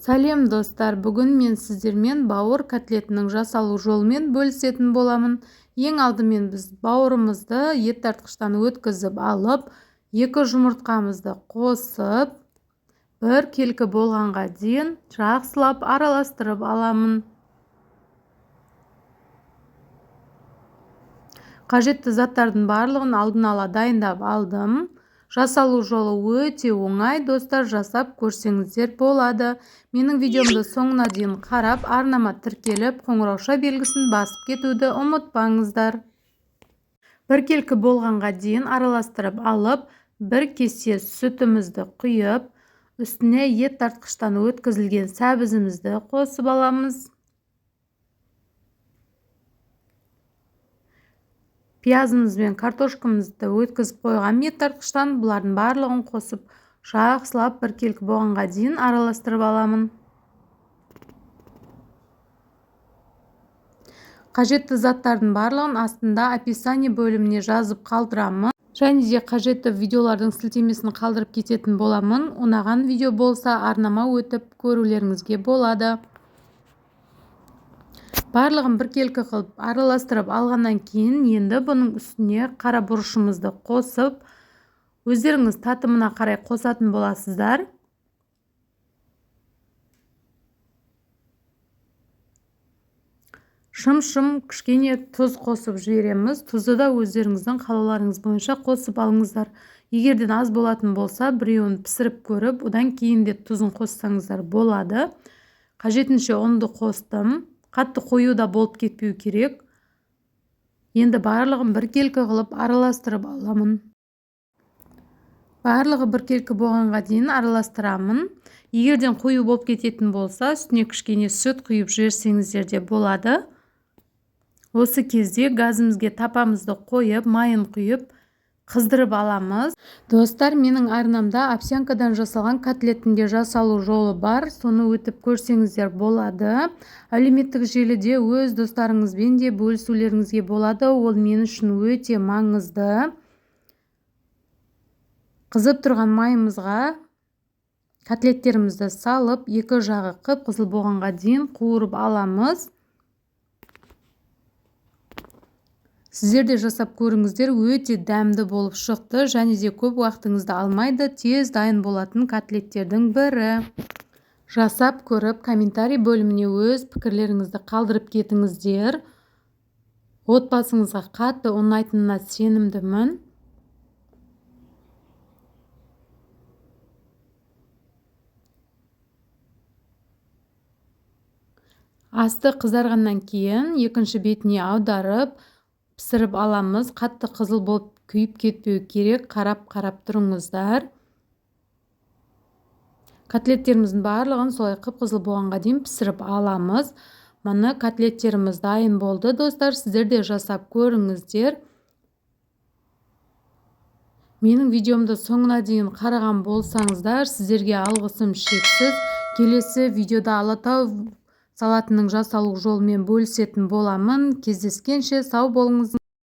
Сәлем достар, бүгін мен сіздермен бауыр котлетінің жасалу жолымен бөлісетін боламын. Ең алдымен біз бауырымызды ет тартқыштан өткізіп алып, 2 жұмыртқамызды қосып, бір келкі болғанға дейін жақсылап араластырып аламын. Қажетті заттардың барлығын алдын ала дайындап алдым. Жасалу жолы өте оңай, достар, жасап көрсеңіздер болады. Менің видеомды соңына дейін қарап, арнама тіркеліп, қоңырауша белгісін басып кетуді ұмытпаңыздар. Бір келкі болғанға дейін араластырып алып, бір кесе сүтімізді құйып, үстіне ет тартқыштан өткізілген сәбізімізді қосып аламыз. Пиязымыз бен картошкамызды өткізіп қойған ет тартқыштан бұлардың барлығын қосып, жақсылап бір келкі болғанға дейін араластырып аламын. Қажетті заттардың барлығын астында описание бөліміне жазып қалдырамын. Және де қажетті видеолардың сілтемесін қалдырып кететін боламын. Ұнаған видео болса, арнама өтіп көрулеріңізге болады. Барлығын біркелкі қылып араластырып алғаннан кейін енді бұның үстіне қара бұрышымызды қосып, өздеріңіз татымына қарай қосатын боласыздар. Шым-шым кішкене тұз қосып жібереміз. Тұзды да өздеріңіздің қалауларыңыз бойынша қосып алыңыздар. Егерден аз болатын болса, біреуін пісіріп көріп, одан кейін де тұзын қоссаңыздар болады. Қажетінше ұнды қостым. Қатты қою да болып кетпеу керек. Енді барлығын біркелкі қылып араластырып аламын. Барлығы біркелкі болғанға дейін араластырамын. Егерден қою болып кететін болса, үстіне кішкене сүт құйып жіберсеңіздер де болады. Осы кезде газымызге тапамызды қойып, майын құйып, қыздырып аламыз. Достар, менің арнамда овсянкадан жасалған котлеттің де жасалу жолы бар. Соны өтіп көрсеңіздер болады. Әлеуметтік желіде өз достарыңызбен де бөлісулеріңізге болады. Ол мен үшін өте маңызды. Қызып тұрған майымызға котлеттерімізді салып, екі жағы қып-қызыл болғанға дейін қуырып аламыз. Сіздер де жасап көріңіздер, өте дәмді болып шықты және де көп уақытыңызды алмайды, тез дайын болатын котлеттердің бірі. Жасап көріп, комментарий бөліміне өз пікірлеріңізді қалдырып кетіңіздер. Отбасыңызға қатты ұнайтынына сенімдімін. Асты қызарғаннан кейін екінші бетіне аударып, пісіріп аламыз. Қатты қызыл болып күйіп кетпеу керек, қарап-қарап тұрыңыздар. Котлеттеріміздің барлығын солай қып-қызыл болғанға дейін пісіріп аламыз. Міне котлеттеріміз дайын болды, достар. Сіздер де жасап көріңіздер. Менің видеомды соңына дейін қараған болсаңыздар, сіздерге алғысым шексіз. Келесі видеода Алатау салатының жасалу жолымен бөлісетін боламын. Кездескенше сау болыңыз.